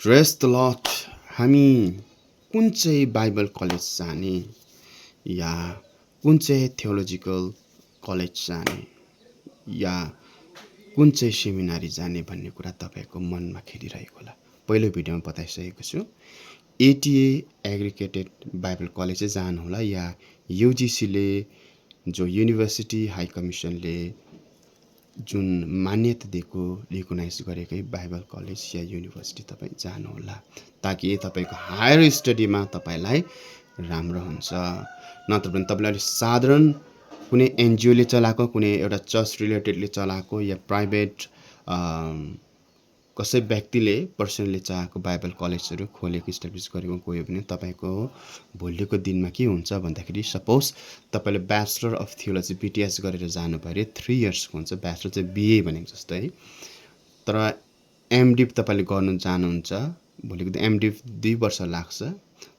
Praise the lord. हामी कुन चाहिँ बाइबल कलेज जाने या कुन चाहिँ थियोलोजिकल कलेज जाने या कुन चाहिँ सेमिनारी जाने भन्ने कुरा तपाईँको मनमा खेलिरहेको होला। पहिलो भिडियोमा बताइसकेको छु। एटीए एग्रिगेटेड बाइबल कलेजै जानुहोला या युजिसीले जो युनिभर्सिटी हाई कमिसनले जुन मान्यता दिएको रिकगनाइज गरेकै बाइबल कलेज या युनिभर्सिटी तपाईँ जानुहोला, ताकि तपाईँको हायर स्टडीमा तपाईँलाई राम्रो हुन्छ। नत्र भने तपाईँलाई साधारण कुनै एनजिओले चलाएको, कुनै एउटा चर्च रिलेटेडले चलाएको या प्राइभेट कसै व्यक्तिले पर्सनली चाहेको बाइबल कलेजहरू खोलेको इस्टाब्लिस गरेको गयो भने तपाईँको भोलिको दिनमा के हुन्छ भन्दाखेरि, सपोज तपाईँले ब्याचलर अफ थियोलोजी बिटिएस गरेर जानुभयो अरे 3 इयर्सको हुन्छ। ब्याचलर चाहिँ बिए भनेको जस्तो है। तर एमडिप तपाईँले गर्नु जानुहुन्छ, भोलिको दिन एमडिप 2 वर्ष लाग्छ।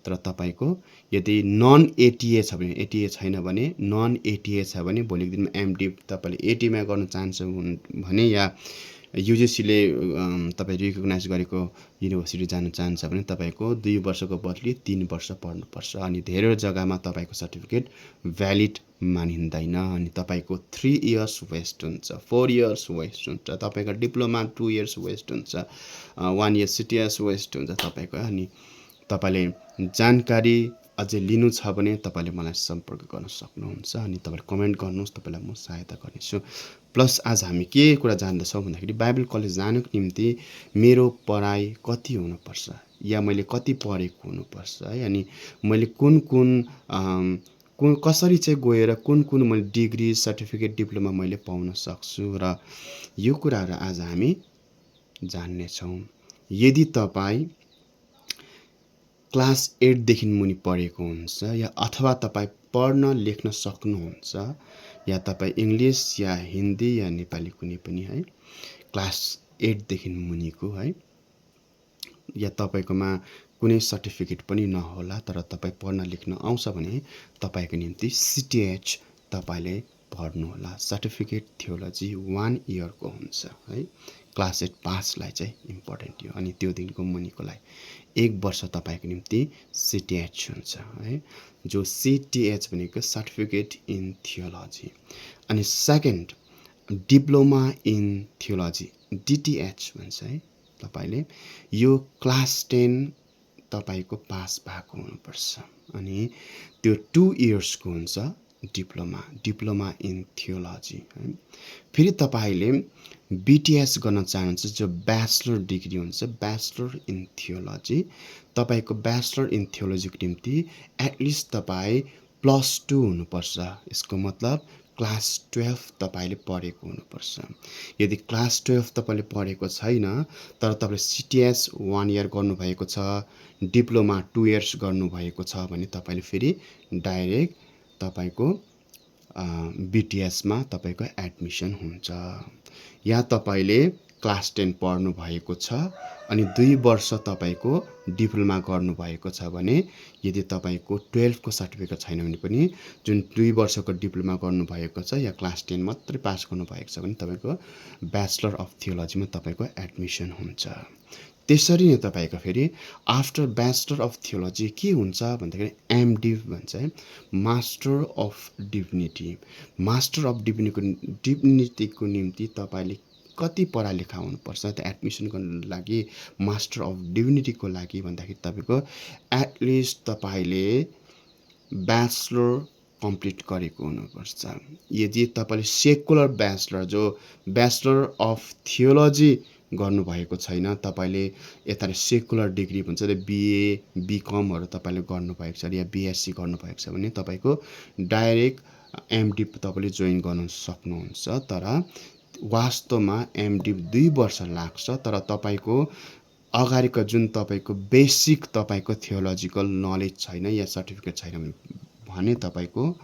तर तपाईँको यदि नन एटिए छ भने, एटिए छैन भने, नन एटिए छ भने भोलिको दिनमा एमडिप तपाईँले एटीमा गर्न चाहन्छ भने या युजिसीले तपाईँ रिकगनाइज गरेको युनिभर्सिटी जान चाहन्छ भने तपाईँको 2 वर्षको बदली 3 वर्ष पढ्नुपर्छ। अनि धेरै जग्गामा तपाईँको सर्टिफिकेट भ्यालिड मानिँदैन अनि तपाईँको 3 इयर्स वेस्ट हुन्छ, 4 इयर्स वेस्ट हुन्छ, तपाईँको डिप्लोमा 2 इयर्स वेस्ट हुन्छ, 1 इयर सिटिएस वेस्ट हुन्छ तपाईँको। अनि तपाईँले जानकारी अझै लिनु छ भने तपाईँले मलाई सम्पर्क गर्न सक्नुहुन्छ। अनि तपाईँले कमेन्ट गर्नुहोस्, तपाईँलाई म सहायता गर्नेछु। प्लस आज हामी के कुरा जान्दछौँ भन्दाखेरि, बाइबल कलेज जानुको निम्ति मेरो पढाइ कति हुनुपर्छ या मैले कति पढेको हुनुपर्छ है। अनि मैले कुन कसरी चाहिँ गएर कुन मैले डिग्री सर्टिफिकेट डिप्लोमा मैले पाउन सक्छु र यो कुराहरू आज हामी जान्नेछौँ। यदि तपाईँ क्लास 8 देखि मुनि पढेको हुन्छ या अथवा तपाईँ पढ्न लेख्न सक्नुहुन्छ या तपाईँ इङ्ग्लिस या हिन्दी या नेपाली कुनै पनि है क्लास 8 देखि मुनिको है, या तपाईँकोमा कुनै सर्टिफिकेट पनि नहोला तर तपाईँ पढ्न लेख्न आउँछ भने तपाईँको निम्ति सिटिएच तपाईँले पढ्नुहोला। सर्टिफिकेट थियोलोजी 1 इयरको हुन्छ है। क्लास 8 पासलाई चाहिँ इम्पोर्टेन्ट हो। अनि त्यो दिनको मुनिकोलाई 1 वर्ष तपाईँको निम्ति सिटिएच हुन्छ है, जो सिटिएच भनेको सर्टिफिकेट इन थियोलोजी। अनि second diploma in theology DTH भन्छ है। तपाईँले यो क्लास 10 तपाईँको पास भएको हुनुपर्छ। अनि त्यो 2 इयर्सको हुन्छ डिप्लोमा इन थियोलोजी है। फेरि तपाईँले बिटिएस गर्न चाहनुहुन्छ, जो ब्याचलर डिग्री हुन्छ, ब्याचलर इन थियोलोजी। तपाईँको ब्याचलर इन थियोलोजीको निम्ति एटलिस्ट तपाईँ +2 हुनुपर्छ। यसको मतलब क्लास 12 तपाईँले पढेको हुनुपर्छ। यदि क्लास 12 तपाईँले पढेको छैन तर तपाईँले सिटिएस 1 इयर गर्नुभएको छ, डिप्लोमा 2 इयर्स गर्नुभएको छ भने तपाईँले फेरि डाइरेक्ट तपाईँको बिटिएसमा तपाईँको एडमिसन हुन्छ। या तपाईँले क्लास 10 पढ्नु भएको छ अनि 2 वर्ष तपाईँको डिप्लोमा गर्नुभएको छ भने, यदि तपाईँको 12 को सर्टिफिकेट छैन भने पनि जुन 2 वर्षको डिप्लोमा गर्नुभएको छ या क्लास 10 मात्रै पास गर्नुभएको छ भने तपाईँको ब्याचलर अफ थियोलोजीमा तपाईँको एडमिसन हुन्छ। त्यसरी नै तपाईँको फेरि आफ्टर ब्याचलर अफ थियोलोजी के हुन्छ भन्दाखेरि एमडिभ भन्छ है, मास्टर अफ डिभिनिटी। मास्टर अफ डिभिनिटीको निम्ति तपाईँले कति पढालेखा हुनुपर्छ त एडमिसन गर्नको लागि, मास्टर अफ डिभिनिटीको लागि भन्दाखेरि तपाईँको एटलिस्ट तपाईँले ब्याचलर कम्प्लिट गरेको हुनुपर्छ। यदि तपाईँले सेकुलर ब्याचलर, जो ब्याचलर अफ थियोलोजी गर्नुभएको छैन, तपाईँले यता सेकुलर डिग्री भन्छ बिए बिकमहरू तपाईँले गर्नुभएको छ या बिएससी गर्नुभएको छ भने तपाईँको डाइरेक्ट एमडिप तपाईँले जोइन गर्न सक्नुहुन्छ। तर वास्तवमा एमडिप 2 वर्ष लाग्छ। तर तपाईँको अगाडिको जुन तपाईँको बेसिक तपाईँको थियोलोजिकल नलेज छैन या सर्टिफिकेट छैन भने तपाईँको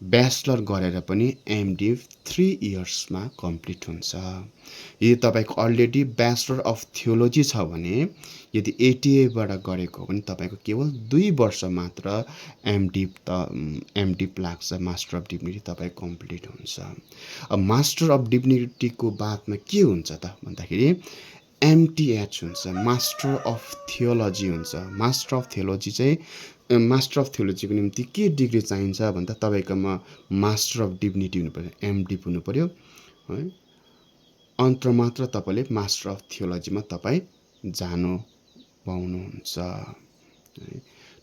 ब्याचलर गरेर पनि एमडिभ 3 इयर्समा कम्प्लिट हुन्छ। यदि तपाईँको अलरेडी ब्याचलर अफ थियोलोजी छ भने, यदि एटिएबाट गरेको हो भने तपाईँको केवल 2 वर्ष मात्र एमडिप लाग्छ, मास्टर अफ डिभिनिटी तपाईँ कम्प्लिट हुन्छ। अब मास्टर अफ डिभिनिटीको बादमा के हुन्छ त भन्दाखेरि MTH हुन्छ, मास्टर अफ थियोलोजी हुन्छ। मास्टर अफ थियोलोजी चाहिँ मास्टर अफ थियोलोजीको निम्ति के डिग्री चाहिन्छ भन्दा तपाईँकोमा मास्टर अफ डिभिनिटी हुनु पर्यो, एमडिप हुनु पर्यो है। अन्त मात्र तपाईँले मास्टर अफ थियोलोजीमा तपाईँ जानु पाउनुहुन्छ है।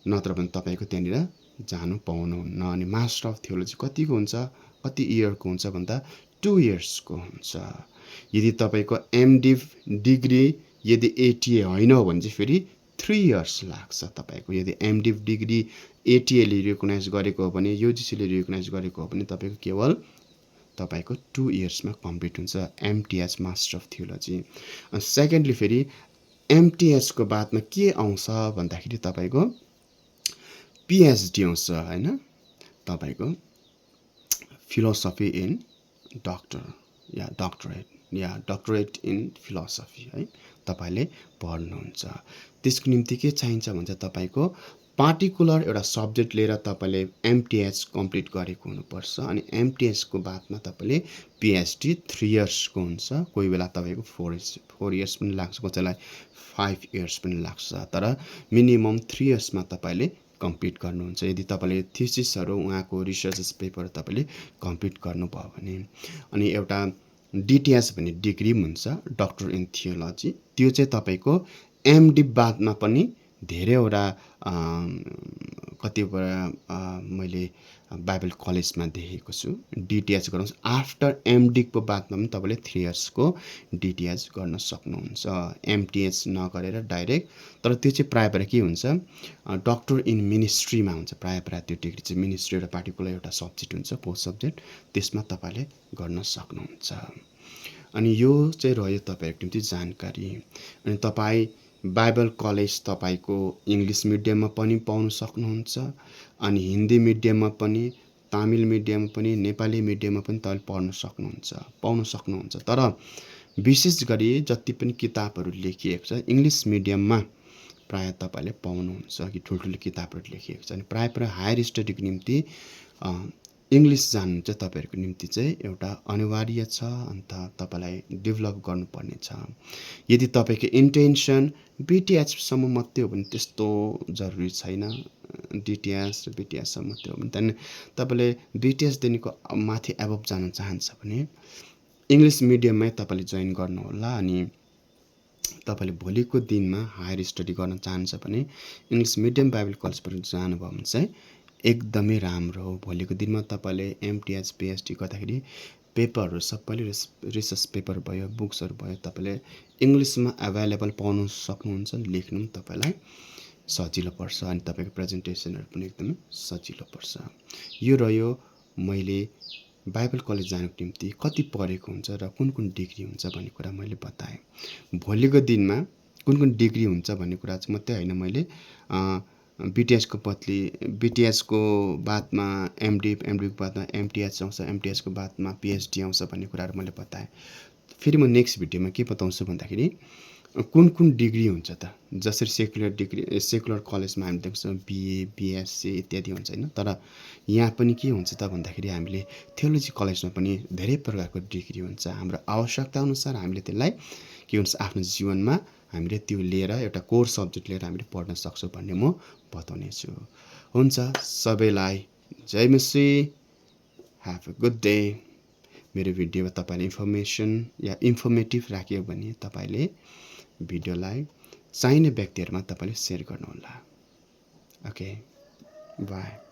नत्र भने तपाईँको त्यहाँनिर जानु पाउनुहुन्न। अनि मास्टर अफ थियोलोजी कतिको हुन्छ, कति इयरको हुन्छ भन्दा 2 इयर्सको हुन्छ। यदि तपाईँको एमडिभ डिग्री यदि एटिए होइन हो भने चाहिँ फेरि 3 इयर्स लाग्छ तपाईँको। यदि एमडिभ डिग्री एटिएले रिकगनाइज गरेको हो भने, युजिसीले रिकगनाइज गरेको हो भने तपाईँको केवल तपाईँको 2 इयर्समा कम्प्लिट हुन्छ एमटिएच मास्टर अफ थियोलोजी। अनि सेकेन्डली फेरि एमटिएचको बादमा के आउँछ भन्दाखेरि तपाईँको पिएचडी आउँछ होइन। तपाईँको philosophy in doctor yeah doctorate in philosophy है तपाईँले पढ्नुहुन्छ। त्यसको निम्ति के चाहिन्छ भन्छ तपाईँको पार्टिकुलर एउटा सब्जेक्ट लिएर तपाईँले एमटिएच कम्प्लिट गरेको हुनुपर्छ। अनि एमटिएचको बादमा तपाईँले पिएचडी 3 इयर्सको हुन्छ। कोही बेला तपाईँको 4 इयर्स पनि लाग्छ, कसैलाई 5 इयर्स पनि लाग्छ। तर मिनिमम 3 इयर्समा तपाईँले कम्प्लिट गर्नुहुन्छ यदि तपाईँले थिसिसहरू उहाँको रिसर्च पेपर तपाईँले कम्प्लिट गर्नुभयो भने। अनि एउटा डिटिएच भन्ने डिग्री हुन्छ, डक्टर इन थियोलोजी। त्यो चाहिँ तपाईँको एमडी बादमा पनि धेरैवटा कतिपय मैले बाइबल कलेजमा देखेको छु डिटिएच गर्नुहोस्। आफ्टर एमडीको बादमा पनि तपाईँले 3 इयर्सको डिटिएच गर्न सक्नुहुन्छ, एमटिएच नगरेर डाइरेक्ट। तर त्यो चाहिँ प्रायः प्रायः के हुन्छ, डक्टर इन मिनिस्ट्रीमा हुन्छ प्रायः प्रायः त्यो डिग्री चाहिँ। मिनिस्ट्री एउटा पार्टिकुलर एउटा सब्जेक्ट हुन्छ, पोस्ट सब्जेक्ट, त्यसमा तपाईँले गर्न सक्नुहुन्छ। अनि यो चाहिँ रह्यो तपाईँहरूको निम्ति जानकारी। अनि तपाईँ बाइबल कलेज तपाईँको इङ्ग्लिस मिडियममा पनि पाउन सक्नुहुन्छ, अनि हिन्दी मिडियममा पनि, तमिल मिडियममा पनि, नेपाली मिडियममा पनि तपाईँले पाउन सक्नुहुन्छ। तर विशेष गरी जति पनि किताबहरू लेखिएको छ इङ्ग्लिस मिडियममा प्रायः तपाईँले पाउनुहुन्छ कि ठुल्ठुलो किताबहरू लेखिएको छ। अनि प्रायः प्रायः हायर स्टडीको निम्ति इङ्ग्लिस जान्नु चाहिँ तपाईँहरूको निम्ति चाहिँ एउटा अनिवार्य छ। अन्त तपाईँलाई डेभलप गर्नुपर्ने छ। यदि तपाईँको इन्टेन्सन बिटिएचसम्म मात्रै हो भने त्यस्तो जरुरी छैन, डिटिएच र बिटिएचसम्म मात्रै हो भने त्यहाँदेखि तपाईँले बिटिएचदेखिको माथि एबभ जान चाहन्छ भने इङ्ग्लिस मिडियममै तपाईँले जोइन गर्नुहोला। अनि तपाईँले भोलिको दिनमा हायर स्टडी गर्न चाहन्छ भने इङ्ग्लिस मिडियम बाइबल कलेजबाट जानुभयो भने चाहिँ एकदमै राम्रो हो। भोलिको दिनमा तपाईँले एमटिएच पिएचडी गर्दाखेरि पेपरहरू सबैले रिसर्च पेपर भयो, बुक्सहरू भयो, तपाईँले इङ्ग्लिसमा एभाइलेबल पाउन सक्नुहुन्छ। लेख्नु पनि तपाईँलाई सजिलो पर्छ, अनि तपाईँको प्रेजेन्टेसनहरू पनि एकदमै सजिलो पर्छ। यो रह्यो मैले बाइबल कलेज जानुको निम्ति कति पढेको हुन्छ र कुन कुन डिग्री हुन्छ भन्ने कुरा मैले बताएँ। भोलिको दिनमा कुन कुन डिग्री हुन्छ भन्ने कुरा चाहिँ मात्रै होइन, मैले बिटिएचको बदली बिटिएचको बादमा एमडिप, एमडिपको बादमा एमटिएच आउँछ, एमटिएचको बादमा पिएचडी आउँछ भन्ने कुराहरू मैले बताएँ। फेरि म नेक्स्ट भिडियोमा के बताउँछु भन्दाखेरि कुन कुन डिग्री हुन्छ त, जसरी सेकुलर डिग्री सेकुलर कलेजमा हामी देख्छौँ बिए, बिएससी इत्यादि हुन्छ होइन। तर यहाँ पनि के हुन्छ त भन्दाखेरि हामीले थियोलोजी कलेजमा पनि धेरै प्रकारको डिग्री हुन्छ। हाम्रो आवश्यकता अनुसार हामीले त्यसलाई के हुन्छ आफ्नो जीवनमा हामीले त्यो लिएर एउटा कोर सब्जेक्ट लिएर हामीले पढ्न सक्छौँ भन्ने म बताउने छु। हुन्छ, सबैलाई जय मसीह, ह्याभ अ गुड डे। मेरो भिडियोमा तपाईँले इन्फर्मेसन या इन्फर्मेटिभ राख्यो भने तपाईँले भिडियोलाई चाहिने व्यक्तिहरूमा तपाईँले सेयर गर्नुहोला। Okay, by.